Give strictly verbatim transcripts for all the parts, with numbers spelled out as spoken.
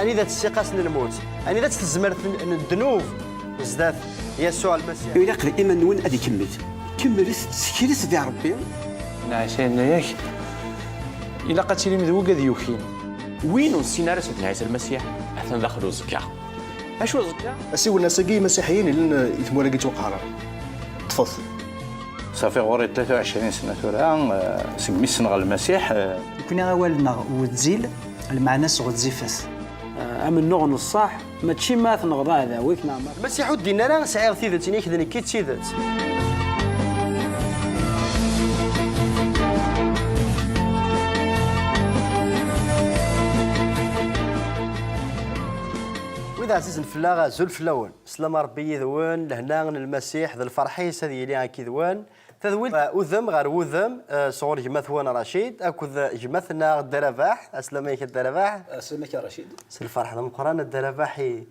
Anida-tt ssiqas n lmut? Anida-tt tezmert n, n ddnub zdat Yasuɛ Lmasiḥ? Ilaq d iman-nwen ad ikemmel. Kemmlet, tteklet di Ṛebbi. Ɛisa yenna-yak, ilaq ad tilim d wigad yukin. Win ur nessin ara Sidna Ɛisa Lmasiḥ, atan daxel uẓekka. Acu uẓekka? Asiwel-nnes-agi i imasiḥiyen yellan, eh, i tmura-agi ttwaqehren. Ṭṭfet. Ṣafi ɣur-i tlata u ɛecrin sna tura, eh, segmi ssneɣ Lmasiḥ, eh. Nekni awal-nneɣ wezzil, lmeɛna-s ɣezzifet. Eh, amennuɣ n ṣṣeḥ, mačči ma tenɣeḍ aɛdaw-ik neɣ ma. Lmasiḥ ur d-yenni ara sɛiɣ tidet, ini-ak d nekk i d tidet. Wid ɛzizen fell-aɣ, azul fell-awen. Slam a Ṛebbi yid-wen, lehna n Lmasiḥ d lferḥ-is ad yili akked-wen. Tadwilt, uh, udem ɣer wudem, uh, sɣur gma-twen Racid akked gma-tneɣ Dda Rabaḥ. Aslama-k a Dda Rabaḥ. Aslama-k a Racid. S lferḥ d ameqqran a Dda Rabaḥ i,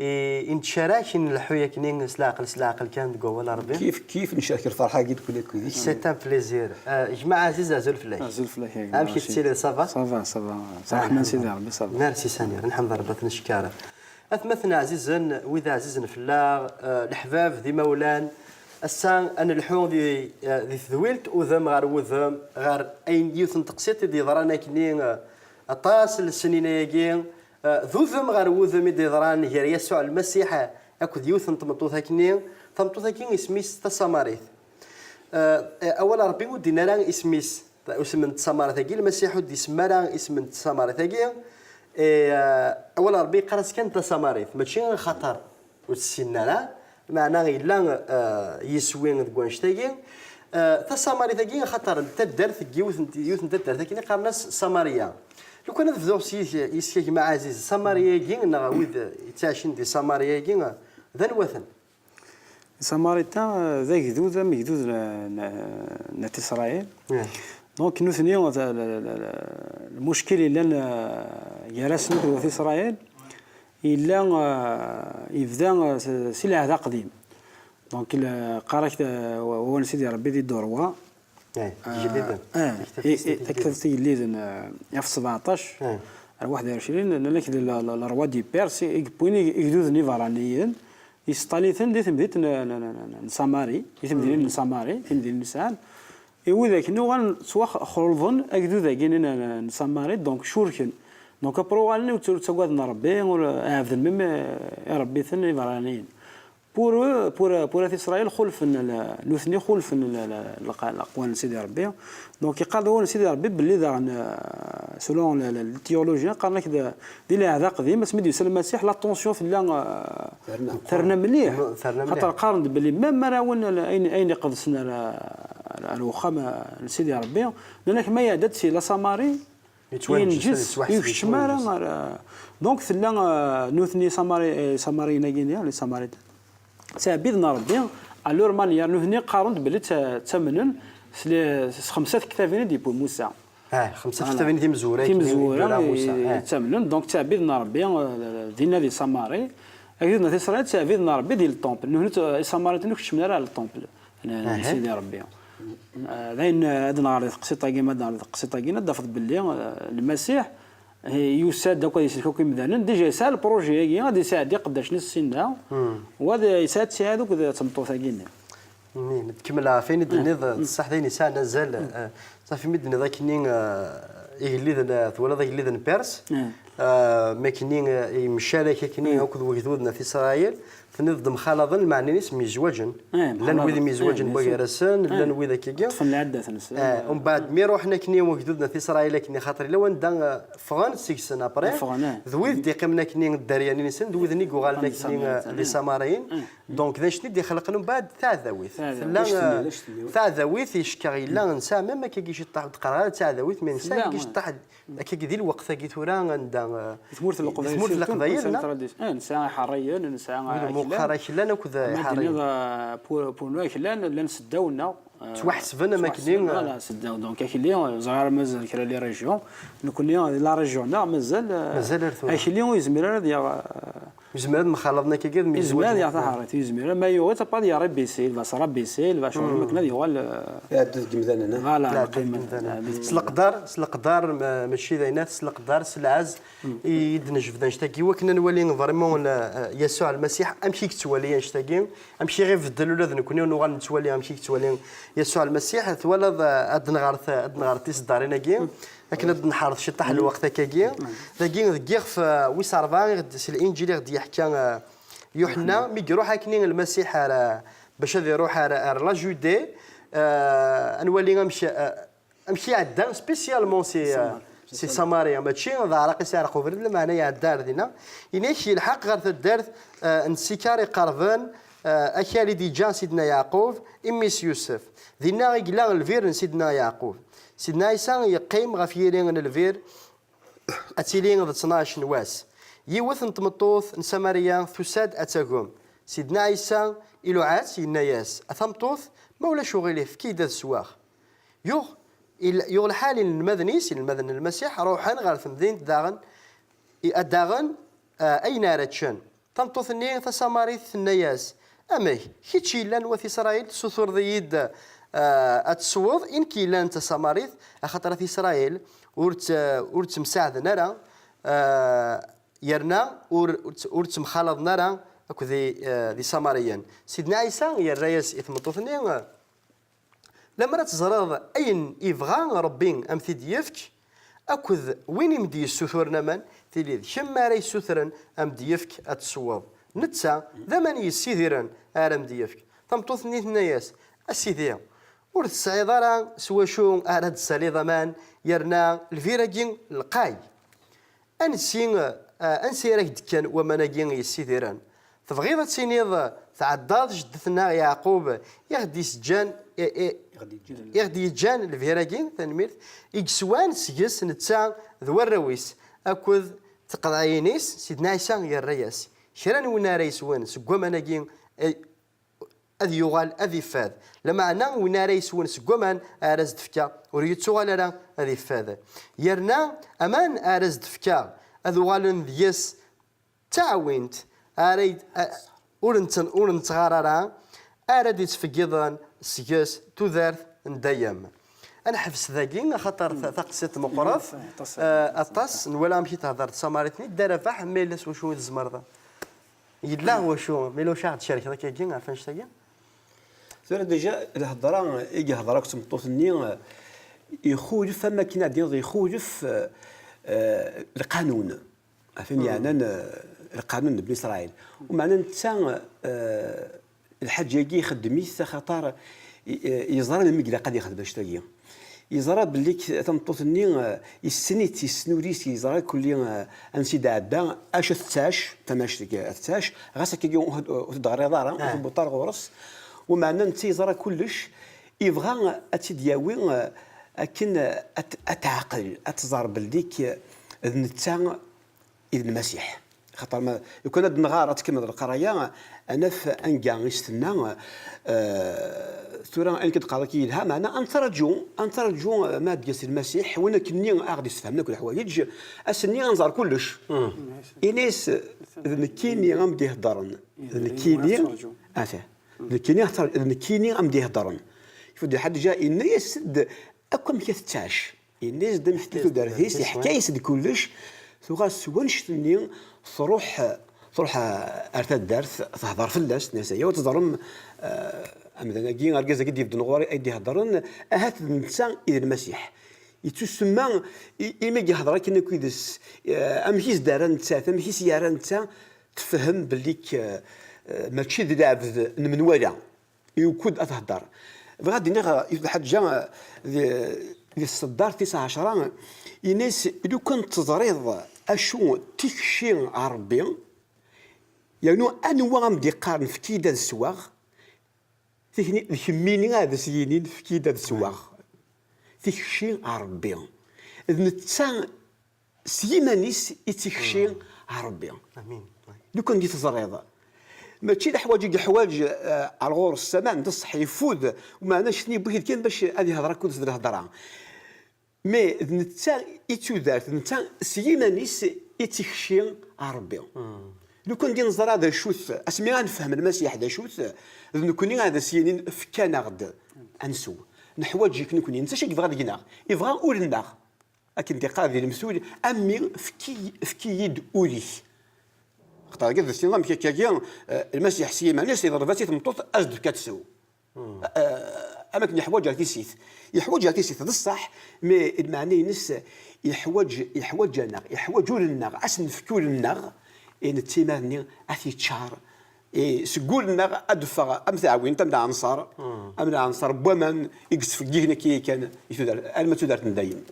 i, i nettcarak, i nleḥḥu yakni s leɛqel, s leɛqel kan deg wawal n Ṛebbi. Kif, kif ncerek lferḥ-agi deg wid akked-ik. C'est un plaisir. Uh, gma Ɛziz, azul fell-ak. Azul fell-ak a gma Racid. Amek i tettiliḍ, ça va? Ça va, ça va. S ṛṛeḥma n Sidi Ṛebbi, ça va. Merci Seigneur, nḥemd Ṛebbi, ad t-neckeṛ. Atmaten ɛzizen, wid ɛzizen fell-aɣ, eh, leḥbab d imawlan, ass-a ad nelḥu di, eh, di tedwilt udem ɣer wudem, ɣer ayen, yiwet n teqsiṭ i d-yeḍran akkenni, eh, aṭas n lesnin-agi, eh, d udem ɣer wudem i d-yeḍran gar Yasuɛ Lmasiḥ akked yiwet n tmeṭṭut akkenni, tameṭṭut-agi isem-is Tasamarit. Eh, eh, awal Ṛebbi ur d-yenni ara isem-is. Isem n tsamarit-agi, Lmasiḥ ur d-isemma ara isem n tsamarit-agi. Eh, awal Ṛebbi yeqqar-as kan tasamarit, mačči axaṭer ur tt-ssinen ara, meɛna yella, eh, yiswi deg wannect-agi. Eh, tasamarit-agi, axaṭer n taddart, deg yiwet n, yiwet n taddart akken i qqaren-as Samariya. Lukan ad bduɣ s yis-, yis-k a gma Ɛziz, Samariya-agi, neɣ wid yettɛicin di Samariya-agi, d anwa-ten? Samarita, eh, d agdud, amegdud n, n, n At Isṛayil. Donc, nutni, d, d, d, d, lmuckil yellan, eh, gar-asen akked Wat Isṛayil, yella, eh, yebda, eh, s, si lɛehd aqdim. Donc, il-, qqar-ak, eh, wa-, wawal n Sidi Ṛebbi di Durwa. Eh, ah, igelliden. Eh, taktabt i, i, tigelliden. Taktabt igelliden, eh, ɣef sbeɛṭac, eh, ar waḥed u ɛecrin, nnan-ak d le, le, le roi des Perses i yewwin ig-, igduden ibeṛṛaniyen, yesṭal-iten di temdint n, n, n, n, n Samari, di temdinin n Samari, timdinin i sɛan. I widak nni uɣalen ttwaxelḍen agdud-agi n, n, n Samari, donc curken. Donc après uɣalen ur tt-, ur ttagaden Ṛebbi, ur ɛebden même, eh, iṛebbiten ibeṛṛaniyen. Pour eux, pour, pour At Isṛayil, xulfen la, nutni xulfen la, la, la, l'aqwan n Sidi Ṛebbi. Donc, yeqqar-d wawal n Sidi Ṛebbi belli daɣen, euh, selon la, la, les théologiens, qqaren-ak d, di lɛehd aqdim, asmi d-yusa Lmasiḥ, la tension tella, euh, terna. Terna mliḥ. Terna mliḥ. Xaṭer qqaren-d belli même ara awen, ayen, ayen iqedsen ar, ar, ar uxxam, euh, n Sidi Ṛebbi, nnan-ak ma iɛedda-d si la Samarie, yettwanǧes, yenǧes, yettwaḥseb, ur ikeččem ara, yettwanǧes. Ar, donc, tella, euh, nutni Samari-, eh, Samariyen-agi-nni, les Samaritains. Ttɛebbiden Ṛebbi, à leur manière, nutni qqaren-d belli tta-, ttamnen s le-, s xemsa tektabin i d-yewwi Musa. Ah, xemsa tektabin timezwura, akken i, i d-yura Musa, i, ah, ttamnen, donc ttɛebbiden Ṛebbi, eh, dinna di Samari. Agdud n At Isṛayil ttɛebbiden Ṛebbi di le temple. Nutni t-, Isamariten ur keččmen ara ar le temple n, n Sidi Ṛebbi. Eh, d ayen, eh, ad nɣer di teqsiṭ-agi, ma ad nɣer di teqsiṭ-agi, ad d-tafeḍ belli, eh, Lmasiḥ, eh, yusa-d akk ad isellek akk imdanen. Déjà yesɛa le projet-agi, ad isɛeddi iqeddacen-is sinna, u ad yesɛa ttiɛad akked tmeṭṭut-agi-nni. Nin, tkemmel ɣef ayen i d-tenniḍ, d ṣṣeḥ d ayen yesɛan azal, eh, ṣafi mi d-tenniḍ akkenni, eh, igelliden, eh, twalaḍ agellid n Pers, eh, mi akkenni, eh, yemcarak akkenni akked wegdud n At Isṛayil, tenniḍ-d mxalaḍen, lmeɛna-ines myezwaǧen. Eh, llan wid myezwaǧen gar-asen, llan wid akkagi. Ṭṭfen lɛaddat-nsen. Eh, umbeɛd mi ruḥen akkenni wegdud n At Isṛayil akkenni, xaṭer yella wanda, eh, ffɣen seg-sen après. Ffɣen, eh. D wid d-iqqimen akkenni dderya-nsen, d wid-nni i yuɣalen akkenni, eh, d Isamariyen. Donc, d anect i d-ixelqen umbeɛd taɛdawit. Taɛdawit. Tella, eh, taɛdawit, icekkeɣ yella, nesɛa même akkagi ciṭṭaḥ, ur d-qqareɣ ara d taɛdawit, mais nesɛa akkagi ciṭṭaḥ, akkagi di lweqt-agi tura, anda, eh, di tmurt n Leqbayel, surtout, Leqbayel, nesɛa iḥerriyen, nesɛa aklan. Wid n Muqar aklan akked iḥerriyen. Ma d-tiniḍ, eh, pour, pour nous aklan, llan seddaw-nneɣ, eh, ttwaḥesben am akkenni, ttwaḥesben, eh, voilà, seddaw. Donc, akli, eh, ẓriɣ ara mazal kra les régions. Nekkni, di la région-nneɣ, mazal, eh, mazal ar tura. Akli ur yezmir ara ad yaɣ, eh, Yezmer ad mxalaḍen akka d mi yezmer ad yaɣ taḥeṛṛit, yezmer ama yuɣ-itt après ad yerr i Bisil, bac Rabbi Sil, bac akken ad yuɣal. Iɛedda deg yimdanen. Voilà. S leqder, s leqder, mačči d ayen, s leqder, s lɛez i d-nejbed annect-agi, wakken ad nwali vraiment Yasuɛ Lmasiḥ amek i yettwali annect-agi, amek i ɣ-ibeddel ula d nekkni, ur nuɣal nettwali amek i yettwali Yasuɛ Lmasiḥ. Twalaḍ, ad nɣer, ad nɣer tiseddarin-agi. Akken ad nḥerḍ ciṭṭaḥ n lweqt akkagi, dagi deg yixef wis ṛebɛa, si Linǧil i ɣ-d-yeḥka Yuḥenna, mi iruḥ akkenni Lmasiḥ ar, bac ad iruḥ ar, ar la Judée, ad nwali amek, amek iɛedda spécialement si, si Samaria, mačči d aɛraq i s-iɛreq ubrid, lameɛna iɛedda ar dinna. Ini-k yelḥeq ɣer taddart n Sikar iqerben, akal i d-yeǧǧa Sidna Yeɛqub i mmi-s Yusef. Dinna i yella lbir n Sidna Yeɛqub. Sidna Ɛisa yeqqim ɣef yiri n lbir, ad tili d ttnac n wass. Yiwet n tmeṭṭut n Samariya tusa-d ad tagem. Sidna Ɛisa iluɛa-tt, yenna-yas: "A tameṭṭut, ma ulac uɣilif, efk-iyi-d ad sweɣ." Yuɣ, il-, yuɣ lḥal inelmaden-is, inelmaden n Lmasiḥ, ruḥen ɣer temdint daɣen, i, ad daɣen, ah, ayen ara ččen. Tameṭṭut-nni tasamarit tenna-yas: "Amek, kečč yellan wat Isṛayil, tessutureḍ-iyi-d, ah, ad tesweḍ, i nekk yellan d tasamarit, axaṭer at Isṛayil ur tt-, ur ttemsaɛden ara, ah, yerna ur, ur tt-, ur ttemxalaḍen ara akked i, ah, d Isamariyen." Sidna Ɛisa yerra-yas i tmeṭṭut-nni: "Lemmer ad teẓreḍ ayen yebɣa Ṛebbi a m-t-id-yefk, akked win i m-d-yessuturen aman, tili d kemm ara yessutren a m-d-yefk ad tesweḍ. Netta d aman yessidiren ara m-d-yefk." Tameṭṭut-nni tenna-yas: "A Sidi, ur tesɛiḍ ara s wacu ara d-tessaliḍ aman, yerna lbir-agi lqay. Ansi, eh, ansi ara k-d-kkan waman-agi yessidiren? Tebɣiḍ ad tiniḍ, eh, tɛeddaḍ jeddet-nneɣ Yeɛqub i ɣ-d-yesǧan, i, i, i ɣ-d-yeǧǧan lbir-agi, tanemmirt, i yeswan seg-s netta d warraw-is akked tqeḍɛiyin-is?" Sidna Ɛisa yerra-yas: "Kra n win ara yeswen seg waman-agi, eh, ad yuɣal ad ifad. Lameɛna win ara yeswen seg waman ara s-d-fkeɣ, ur yettuɣal ara ad ifad. Yerna aman ara s-d-fkeɣ ad uɣalen deg-s d taɛwint, ara y-, a-, ur ntten-, ur nettɣar ara, ara d-ittfeggiḍen seg-s tudert n dayem." Ad neḥbes dagi, axaṭer ta-, taqsiṭ meqqret, aṭas, eh, aṭas. Nwala amek i tehder tsamarit-nni. Dda Rabaḥ, ma yella s wacu i tzemreḍ. Yella wacu, ma yella wacu i aɣ-d-tcerkeḍ akkagi, ɣef annect-agi? Tura déjà, lhedra i yehder akk tmeṭṭut-nni, ixulef, am akken ad d-tiniḍ, ixulef, eh, lqanun. Ɣef ayen yeɛnan, eh, lqanun n Bni Israil. Umeɛna netta, eh, lḥaǧa-agi ixeddem-it axaṭer i-, eh, yeẓra melmi ilaq ad yexdem annect-agi. Yeẓra belli k-, tameṭṭut-nni, eh, yessen-itt, yessen ul-is, yeẓra kulli, eh, ansi d-tɛedda, acu tettac, tamact deg tettac, ɣas akkagi ur, ur t-id-teɣriḍ ara, ur tewwiḍ ara ɣur-s. Umeɛna netta yeẓra kullec, yebɣa ad tt-id-yawi, eh, akken, eh, ad t-, ad teɛqel, ad tẓer belli k-, d netta i d Lmasiḥ. Xaṭer ma, lukan ad nɣar, ad tkemmleḍ leqraya, ad naf anga i s-tenna, eh, tura ayen i d-teqqareḍ akka yelha, meɛna ad nettṛaǧu, ad nettṛaǧu, eh, ma ad d-yas Lmasiḥ, win akkenni a ɣ-d-yessefhamen akk leḥwayeǧ, ass-nni ad nẓer kullec. Ini-as, d nekkini a m-d-iheddren, d nekkini, ata, d nekkini, d nekkini a m-d-iheddren. Ifuddu Ḥadja, yenna-yas-d akk amek i tettac. Yenna-yas-d amek i tudert-is, yeḥka-yas-d kullec. Tuɣal s wanect-nni, truḥ, truḥ ar taddart, tehder fell-as, tenna-yas: "Ayaw ad teẓrem, eh, amdan-agi, argaz-agi d-yebdun ɣur-i, ay d-iheddren, ahat d netta i d Lmasiḥ." Yettusemma i-, imi i yehder akken akk yid-s, eh, amek i s-d-terra nettat, amek i s-yerra netta, tefhem belli k-, eh, mačči d lɛebd n menwala. Iwekkud ad tehder. Bɣiɣ ad d-iniɣ, eh, yiwet lḥaǧa, eh, di, di tseddart tis ɛecra, ini-as, lukan teẓriḍ acu tikci ɣer Ṛebbi, yernu anwa a m-d-iqqaren efk-iyi-d ad sweɣ, tikni, d kemmini ad as-yinin efk-iyi-d ad sweɣ. Tikci ɣer Ṛebbi. D netta s yiman-is i d tikci ɣer Ṛebbi. Amin. Lukan di teẓriḍ. Mačči d aḥwaǧ i yeḥwaǧ, eh, ar ɣur-s aman, d ṣṣeḥ ifud, umeɛna ccetni yewwi-t-id kan bac ad ihder akked-s d lhedra. Mais d netta i d tudert, d netta s yiman-is i d tikci ɣer Ṛebbi. Lukan di neẓra d acu-t, asmi ad nefhem Lmasiḥ d acu-t, d nekkni ad as-yinin fkan-aɣ-d ad nsew. Neḥwaǧ-ik nekkni, netta acu i yebɣa deg-neɣ? Yebɣa ul-nneɣ. Akken d-iqqar di lemtul, a mmi, efk-iyi-, efk-iyi-d ul-ik. Xaṭer d tiniḍ amek akka-agi, eh, Lmasiḥ s yiman-is iḍleb-as i tmeṭṭut ad s-d-tefk ad tsew. Eh, am akken yeḥwaǧ ar tissit. Yeḥwaǧ ar tissit, d ṣṣeḥ, mais lmeɛna-ines yeḥwaǧ, yeḥwaǧ-aneɣ, yeḥwaǧ ul-nneɣ, ad s-nefk ul-nneɣ, i netta iman-nni ad t-yeččar, i seg ul-nneɣ ad d-teffeɣ am taɛwint, am lɛenṣer, am lɛenṣer n waman i yettfeggigen akka yakan i tudert, alma d tudert n dayem.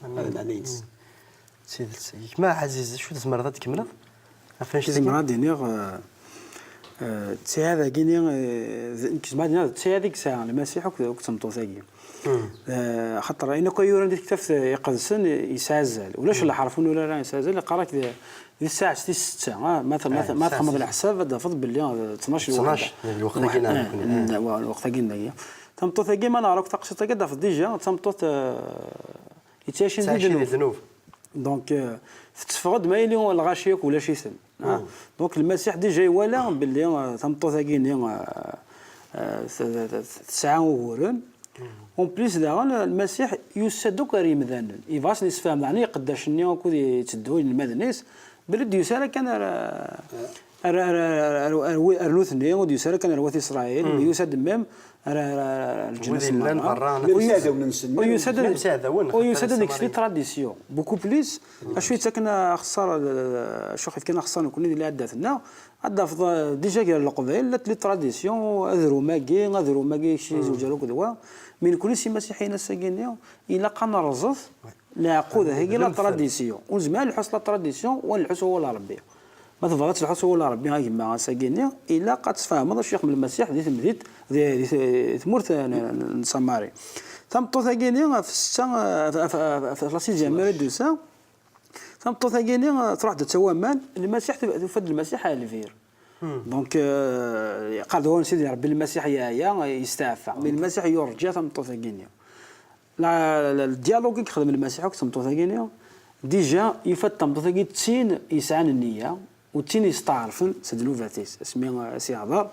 Hada lmeɛna-ines. D tidet. Gma Ɛziz, acu tzemreḍ ad d-tkemmleḍ? Ɣef annect-agi? Zemreɣ ad d-iniɣ, eh, eh, ttiɛad-agi-nni, eh, d, nekk zemreɣ ad d-iniɣ d ttiɛad i yesɛa Lmasiḥ akked, akked tmeṭṭut-agi. Eh, axaṭer ayen akk ay yuran di tektabt iqedsen yesɛa azal. Ulac lḥerf ur nura ara yesɛa azal, yeqqar-ak di, di tsaɛet tis setta, ah, ma t-, ma t-, ma txedmeḍ leḥsab ad d-tafeḍ belli, eh, ttnac n lweqt. Ttnac n lweqt-agi n dagi. Wa, lweqt-agi n dagi. Tameṭṭut-agi, ma neɣra akk taqsiṭ-agi, ad d-tafeḍ déjà d tameṭṭut, eh, yettɛicin di ddnub. Donc, euh, tetteffeɣ-d ma yili lɣaci akk ulac-iten. Ah. Donc, Lmasiḥ déjà iwala belli, euh, tameṭṭut-agi-nni, euh, euh, t-, t-, t-, tesɛa uguren. En plus, daɣen, Lmasiḥ yusa-d akk ar yimdanen. Yebɣa ad sen-yessefhem daɣen i iqeddacen-nni akked yetteddu inelmaden-is, belli d-yusa ara kan ar, ar, ar, ar, ar, ar, ar nutni, ur d-yusa ara kan ar wat Isṛayil, yusa-d même ar, ar, ar, ar leǧnas merra. Ur yusa-d, ur yusa-d ad yekkes les traditions. Beaucoup plus, acu yettaken axeṣṣar, acu yefkan axeṣṣar nekkni di lɛaddat-nneɣ, ad d-tafeḍ, euh, déjà gar Leqbayel, les traditions, adrum-agi, adrum-agi, kečč izewǧ ar akked wa. Mi nekkni s imasiḥiyen ass-agi-nni, ilaq ad nerẓet leɛqud-agi, la tradition. Ur nezmir ad nḥus la tradition, u ad nḥus wawal n Ṛebbi. Ma tebɣiḍ ad telḥuḍ s wawal n Ṛebbi, a gma, ass-agi-nni, ilaq ad tfehmeḍ acu ixeddem Lmasiḥ di temdint, di, di, di tmurt n, n, n Samari. Tameṭṭut-agi-nni, ɣef ssetta, ɣef, ɣef, ɣef, ɣef la sixième heure i d-tusa. Tameṭṭut-agi-nni, truḥ-d ad tawi aman, Lmasiḥ, tu-, tufa-d Lmasiḥ ar lbir. Donc, euh, yeqqar-d wawal n Sidi Ṛebbi, Lmasiḥ yeɛya, yesteɛfa. Mais Lmasiḥ yurǧa tameṭṭut-agi-nni. La, la, le dialogue i yexdem Lmasiḥ akked tmeṭṭut-agi-nni, déjà, yufa-d tameṭṭut-agi d tin yesɛan nniya, u d tin yesteɛṛfen s ddnubat-is. Asmi, eh, as-yehḍer,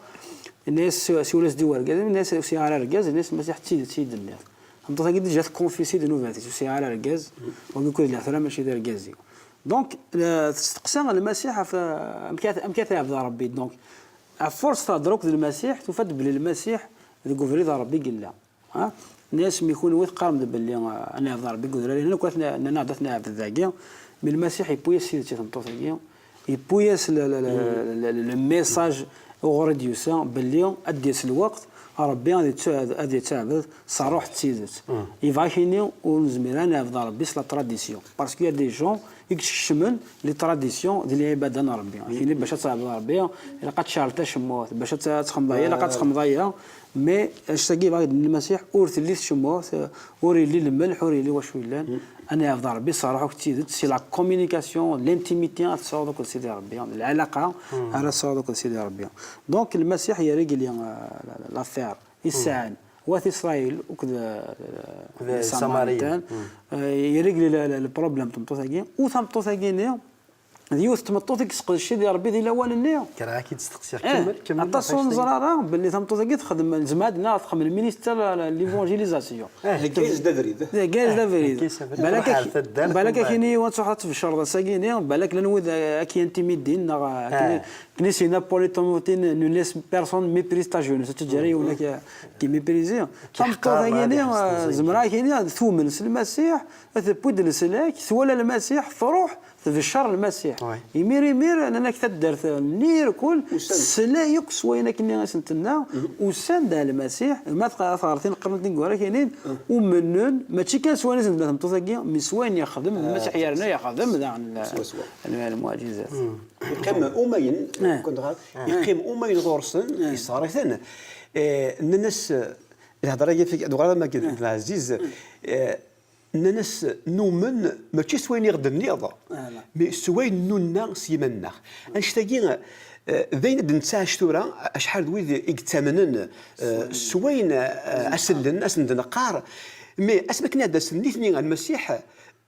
yenna-yas, siwel-as-d i wergaz, yenna-yas, ur sɛiɣ ara argaz, yenna-yas, Lmasiḥ, d tidet i yi-d-tenniḍ. Tameṭṭut-agi déjà tkonfisi ddnubat-is, ur sɛiɣ ara argaz, wagi akked lliɣ tura mačči d argaz-iw. Donc, eh, testeqsa Lmasiḥ ɣef, eh, amek ara, amek ara tɛebdeḍ Ṛebbi. Donc, à force tehder akked Lmasiḥ, tufa-d belli Lmasiḥ deg ubrid n Ṛebbi i yella. Ha? Nnas mi kunwi teqqarem-d belli, ah, ad neɛbed Ṛebbi deg udrar-nni, akk nnan-aɣ-d ad t-neɛbed dagi. Mi Lmasiḥ yewwi-yas tidet i tmeṭṭut-agi, yewwi-yas le, le, le, le, le message uɣur i d-yusa belli ad d-yas lweqt Ṛebbi ad yettu-, ad yettɛbed s ṛṛuḥ d tidet. Yebɣa kini ur nezmir ad neɛbed Ṛebbi s la tradition. Parce qu'il y a des gens i yeskecmen les traditions di lɛibada n Ṛebbi. Kini bac ad tɛebdeḍ Ṛebbi, ilaq ad tcerrteḍ tacemmut, bac ad t-, ad txedmeḍ aya, ilaq ad txedmeḍ aya. Mais, acu-agi, yebɣa ad d-nini Lmasiḥ, ur telli tcemmut, ur yelli lmelḥ, ur yelli wacu yellan. Ad neɛbed Ṛebbi s ṛṛuḥ akked tidet, si la communication, l'intimité, ad tesɛuḍ akked Sidi Ṛebbi, lɛalaqa ara tesɛuḍ akked Sidi Ṛebbi. Donc, Lmasiḥ yerregli, euh, l'affaire, i sɛan wat Isṛayil akked, euh, les Samaritains, euh, yerregli le, le, le problème n tmeṭṭut-agi, u tameṭṭut-agi-nni, d yiwet n tmeṭṭut i yesseqdec Sidi Ṛebbi di lawan-nni. Kerheɣ-k-id steqsiɣ. Eh, kemmel, kemmel, aṭas ur neẓri ara belli tameṭṭut-agi txeddem, nezmer ad d-naɣ txeddem ministère de l'évangélisation. Eh, tgerrez-d abrid. Tgerrez-d abrid. Balak ak-, balak akini yiwen ad truḥ ad tbecreḍ ass-agi-nni, balak llan wid, eh, ad k-intimidin, neɣ, eh, akini, akini si Napoléon Tomotin, ne laisse personne méprise ta jeunesse. Ad teǧǧer yiwen ad k-, ad k-mépriser. Tameṭṭut-agi-nni, eh, zemreɣ akini ad tumen s Lmasiḥ, ad tewwi-d leslak, twala Lmasiḥ, truḥ, tbeccer Lmasiḥ. Imir, imir, nnan-ak taddart-nni irkul, tesla yakk s wayen akken i sen-tenna, usan-d ar Lmasiḥ, ma tɣ-, tɣertin qqaren tineggura kinin, umnen, mačči kan s wayen i sen-tenna tmeṭṭut-agi, mi s wayen yexdem, Lmasiḥ yerna yexdem daɣen l-, l-, lmuɛǧizat. Yeqqim umayen, yeqqim umayen ɣur-sen, yesɣer-iten. Eh, nnan-as, eh, lhedra-agi, ad uɣaleɣ am akken, Ɛziz, eh, Nnan-as, numen mačči s wayen i ɣ-d-tenniḍ, mais s wayen nunna s yiman-nneɣ. Annect-agi, eh, d ayen i d-nettɛac tura, acḥal d wid i yettamnen, eh, s wayen, eh, asellen, ad sen-d-neqqar, mais asmi akken i d-asen nitni ar Lmasiḥ,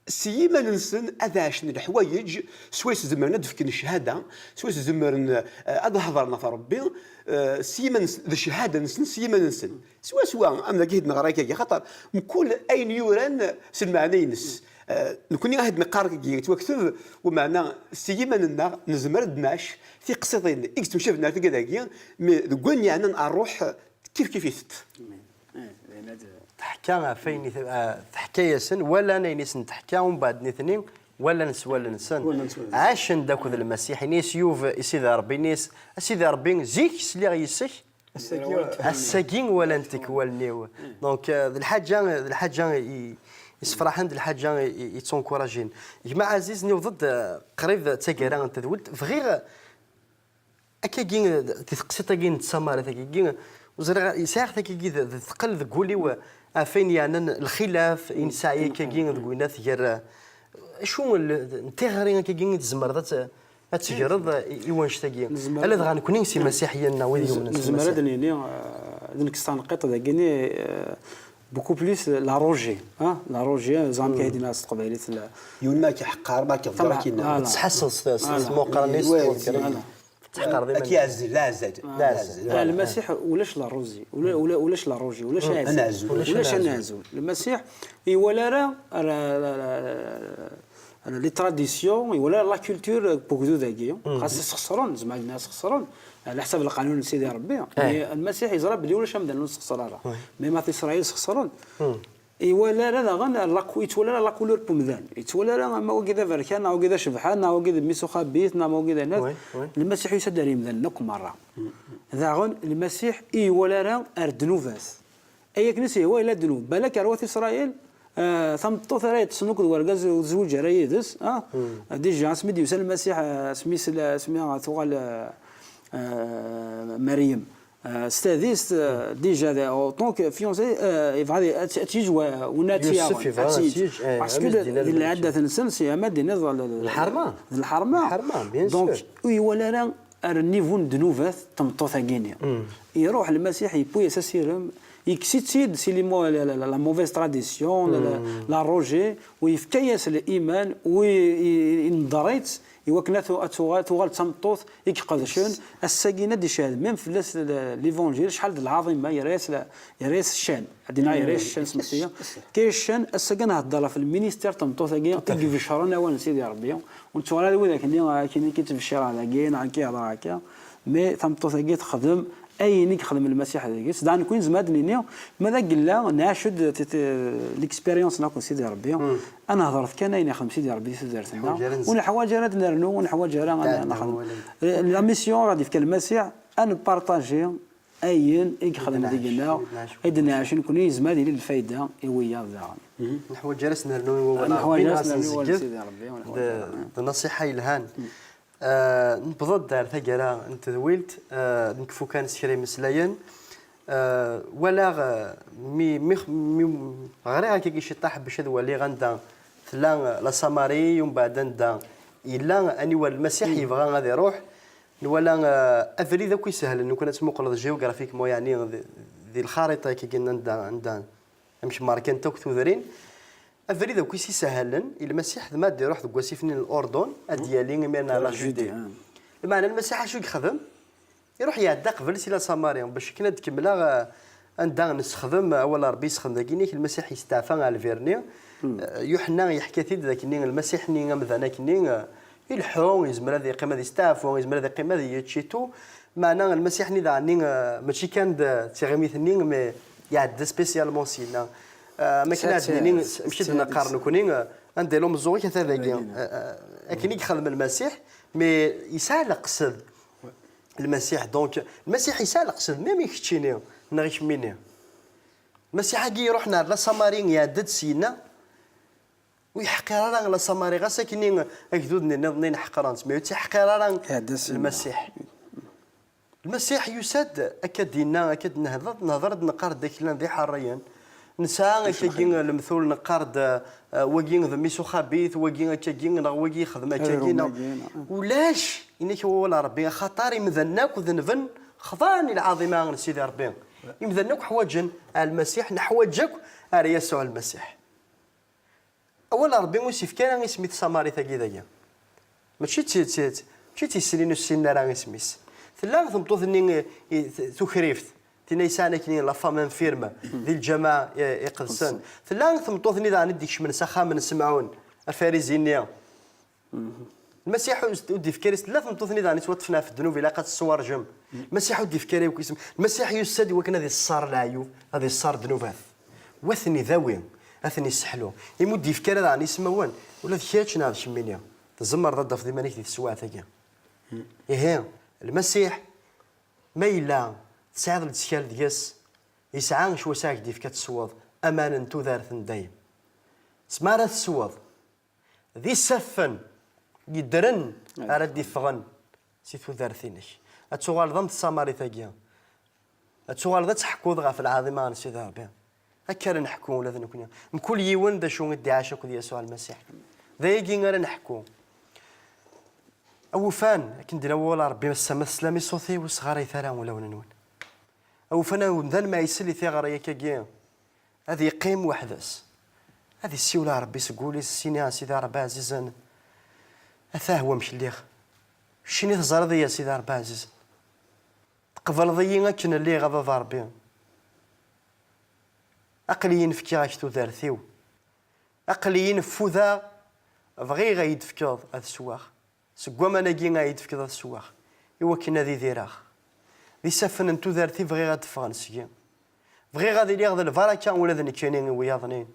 s yiman-nsen ad ɛacen leḥwayeǧ swayes zemren ad d-fken cchada, swayes zemren, eh, ad hedren ɣef Ṛebbi, eh, s yiman-nsen, d cchada-nsen s yiman-nsen. Swaswa am dagi i d-neɣra akkagi, axaṭer mkul ayen yuran s lmeɛna-ines. Eh, nekni ad d-neqqar akkagi yettwakteb, u meɛna s yiman-nneɣ nezmer ad d-nɛac tiqsiḍin i yettemcaben ar tigad-agi, mi deg wayen yeɛnan ṛṛuḥ kif kif-itent. Teḥka ɣef wayen i t- ah, teḥka-yasen, walan ayen i sen-teḥka, umbeɛd nitni walan s wallen-nsen. Ɛacen-d akked Lmasiḥ, ini-as Yub i Sidi Ṛebbi, ini-as, a Sidi Ṛebbi, zik sliɣ yis-k, ass-agi walan-t-k wallen-iw. Donc, ah, d lḥaǧa, d lḥaǧa i, isefraḥen, d lḥaǧa i, i, ittunkurajin. Gma Ɛaziz, niweḍ-d, ah, qrib d taggara n tedwilt. Bɣiɣ Akkagi, di teqsiṭ-agi n tsamara, akkagi, ur ẓriɣ, sɛiɣ-t akkagi d, d teqqel deg wul-iw ɣef wayen yeɛnan lxilaf i nesɛa akkagi deg winat gar, acu n, n tiɣri akkagi i tzemreḍ ad, t- ad tegreḍ i, i wanect-agi? Ala dɣa nekni s imasiḥiyen neɣ wid yumnen s Lmasiḥ. Nezmer ad nini, eh, d nekk s tanqiṭ dagini, eh, beaucoup plus la rejet, hein, la rejet, ẓer amek ara d-iniɣ s teqbaylit, la, yiwen ma k-iḥeqqer, ma k-iḍer, akken. Voilà. Tettḥasseḍ s, s, s tmuqra-nni, s tmuqra-nni. Ad k-iɛzel, d aɛzel. D aɛzel. Ah, Lmasiḥ ulac la rejet, ula, ula, ulac la rejet, ulac aɛzel. Ulac aneɛzul. Lmasiḥ ur iwala ara, ara, ara, ara, ara les traditions, ur iwala ara la culture n wegdud-agi. Xas sxesren, zemreɣ ad nini sxesren, ɛla ḥsab lqanun n Sidi Ṛebbi. Mais Lmasiḥ yeẓra belli ulac amdan ur nesxeṣer ara. Même at Isṛayil sxesren. Iwala ara daɣen la cou-, yettwala ara la couleur n umdan. Yettwala ara ma wagi d aberkan, neɣ wagi d acebḥan, neɣ wagi d misuxabit, neɣ ma wagi d anat. Lmasiḥ yusa-d ar yimdanen akk merra. Daɣen, Lmasiḥ ur iwala ara ar ddnubat. Ay akken i s-ihwa yella ddnub. Balak ar wat Isṛayil, eh, tameṭṭut ara yeṭṭsen akked wergaz ur tezwiǧ ara yid-s, ah, déjà asmi d-yusa Lmasiḥ, eh, asmi s-, asmi tuɣal, eh, eh, Meryem. Euh, s tadist, euh, déjà, de- en tant que fiancé, euh, yebɣa ad, ad, ad t-yeǧǧ wa- win ad t-yaɣen, ad t-yeǧǧ. Parce que d lɛaddat-nsen, c'est ama d-tiniḍ d lḥerma. D lḥerma. Donc, ur iwala ara ar niveau n ddnubat n tmeṭṭut-agi-nni. Iruḥ Lmasiḥ, yewwi-yas asirem, yekkes-itt-id si les mo- la, la, la, la mauvaise tradition, la, la, la rejet, u yefka-yas liman, u i- i- inedder-itt, i wakken ad tu- ad tuɣal, tuɣal d tameṭṭut i iqedcen. Ass-agi ad d-icehhed même fell-as l- l'Évangile, acḥal d lɛaḍima, yerra-yas la- yerra-yas ccan, ad d-iniɣ yerra-yas ccan s Meqsiya. Kay ccan, ass-agi ad nhedder ɣef lministir n tmeṭṭut-agi i ibeccren awal n Sidi Ṛebbi. Ur nettuɣal ara d widak-nni, akken i k-ittbeccireɣ dagi, neɣ i k-ihedreɣ akka. Mais tameṭṭut-agi texdem ayen i yexdem Lmasiḥ deg-s. Daɣ nekkni nezmer ad d-nini, ma d agella, nɛac-d t- t- l'expérience n akk Sidi Ṛebbi, ad nehḍret kan ayen yexdem Sidi Ṛebbi di tudert-nneɣ. Ur neḥwaǧ ara ad nernu, ur neḥwaǧ ara ad nexdem. Eh, la mission i ɣ-d-yefka Lmasiḥ, ad nparṭaji ayen i yexdem deg-neɣ, i d-nɛac nekkni, yezmer ad yili d lfayda i wiyaḍ daɣen. Ur neḥwaǧ ara ad s-nernu i wawal n Ṛebbi, neɣ ad s-nzegged. D, d nasiḥa yelhan. Ah, newweḍ-d ar taggara n tedwilt, ah, nekfu kan s kra imeslayen. Ah, walaɣ, ah, mi, mi, mi ɣriɣ akkagi ciṭṭaḥ bac ad waliɣ anda tella, ah, la Samarie, umbeɛd anda yella aniwer Lmasiḥ yebɣa ad iruḥ. Nwala, ah, abrid akk isehlen, lukan ad tmuqleḍ géographiquement, yeɛni di, di lxariṭa akkagi anda, anda amek merkant akk tudrin. Abrid akk is isehlen i Lmasiḥ d ma ad d-iruḥ deg wasif-nni n Lurdun, ad d-yali imiren ar la Judée. Lmeɛna Lmasiḥ acu i yexdem? Iruḥ iɛedda qbel si la Samarie, bac akken ad d-kemmleɣ, eh, anda nessexdem awal n Ṛebbi yessexdem dagi, inek Lmasiḥ yesteɛfa ɣer lbir-nni. Eh, Yuḥenna yeḥka-t-id d akken Lmasiḥ-nni amdan akkenni, eh, ileḥḥu, yezmer ad yeqqim ad yesteɛfu, yezmer ad yeqqim ad yečč et tout. Meɛna Lmasiḥ-nni daɣen-nni, eh, mačči kan d, d tiɣimit-nni, mais iɛedda spécialement syenna. Eh, am akken ad d-nini, amek i d-neqqar nekkni, eh, anda yella umeẓẓuɣ-ik ata dagi. Eh, eh, akken i yexdem Lmasiḥ, mais yesɛa leqsed. Lmasiḥ, donc, Lmasiḥ yesɛa leqsed, même i keččini, neɣ i kemmini. Lmasiḥ-agi iruḥ ɣer la Samarie, iɛedda-d syenna, ur yeḥqir ara la Samarie, ɣas akken agdud-nni nniḍen-nni ḥeqren-tt, mais ur tt-yeḥqir ara Lmasiḥ. Lmasiḥ yusa-d, akka d-yenna, akka d-nehder, nehder ad neqqar-d aklan d iḥerriyen. Nesɛa akkagi lemtul, neqqar-d, eh, wagi d mmi-s uxabit, wagi akkagi, neɣ wagi yexdem akkagi, neɣ ulac, inek wawal n Ṛebbi, axaṭer imdanen akk denben, xḍan i lɛaḍima n Sidi Ṛebbi. Imdanen akk ḥwaǧen ar Lmasiḥ, neḥwaǧ akk ar Yasuɛ Lmasiḥ. Awal n Ṛebbi ur s-yefki ara isem i tsamarit-agi dagi. Mačči d ti-, d ti-, mačči d tissin ur ssinen ara isem-is. Tella tmeṭṭut-nni i, i, t-, tukrift, tin ay sɛan akken la femme infirme di lǧameɛ i, iqedsen. Tella tmeṭṭut-nni daɣen i d-ikecmen s axxam n Semɛun Afarizi-nni. Lmasiḥ ur s-, ur d-ifki ara, tella tmeṭṭut-nni daɣen yettwaṭṭfen ɣef ddnub, ilaq ad tettwarjem. Lmasiḥ ur d-ifki ara yakk isem. Lmasiḥ yusa-d i wakken ad iṣṣer leɛyub, ad iṣṣer ddnubat. Wa ad ten-idawi, ad ten-isseḥlu. Imi ur d-ifki ara daɣen ismawen, ula d kečč neɣ d kemmini, tzemreḍ ad d-tafeḍ iman-ik di teswiɛt-agi. Ihi, Lmasiḥ, ma yella tesɛiḍ lettkal deg-s, yesɛa ccwasa ad k-d-ifk ad tesweḍ aman n tudert n dayem. S mi ara tesweḍ, d isaffen yeddren ara d-iffɣen si tudert-inek. Ad tuɣaleḍ am tsamarit-agi. Ad tuɣaleḍ ad teḥkuḍ ɣef lɛaḍima n Sidi Ṛebbi. Akka ara neḥku ula d nekkni. Mkul yiwen d acu i d-iɛac akked Yasuɛ Lmasiḥ. D ayagi ara neḥku. Awufan, akken d-yenna wawal n Ṛebbi, ass-a ma teslam i ṣṣut-iw, ur sɣarayet ara ulawen-nwen. Awufan, amdan ma isell i tiɣri akkagi, ad yeqqim weḥd-s. Ad issiwel ɣer Ṛebbi seg wul-is, s ini a Sidi Ṛebbi ɛzizen, atah wamek lliɣ. Keččini teẓriḍ-iyi a Sidi Ṛebbi ɛzizen. Tqebleḍ-iyi akken lliɣ a Baba Ṛebbi. Aql-iyi nefkiɣ-ak tudert-iw. Aql-iyi neffudeɣ, bɣiɣ ad yi-d-tefkeḍ ad sweɣ. Seg waman-agi ay d-tefkeḍ ad sweɣ, i wakken ad idireɣ. D isaffen n tudert i bɣiɣ ad d-ffɣen seg-i. Bɣiɣ ad iliɣ d lbaraka ula d nekkini i wiyaḍnin.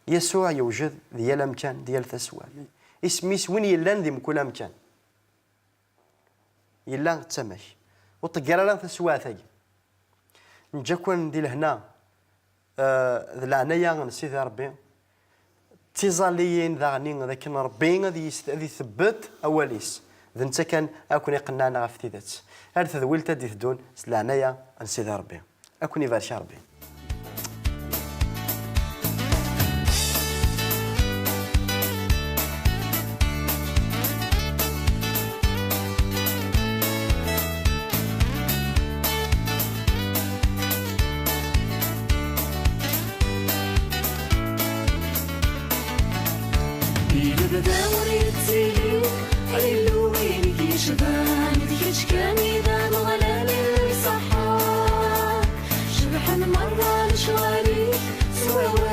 Yasuɛ yewjed di yal amkan, di yal taswiɛt. Isem-is win yellan di mkul amkan. Yella d tama-k. Ur ṭegger ara taswiɛt-agi. Neǧǧa-ken di lehna, eh, d leɛnaya n Sidi Ṛebbi. D tiẓalliyin daɣen d akken Ṛebbi ad yis-, ad ithebbet awal-is. D netta kan ara ken-iqennɛen ɣef tidet. Ar tedwilt ad d-iteddun s leɛnaya n Sidi Ṛebbi. Ad ken-ibarek Ṛebbi. Di lebda ur yettili, ay Illu win i k-yecban, d kečč kan i d Ameɣlal n ṣṣeḥḥa. Cebḥen merra lecɣal-ik s wawal.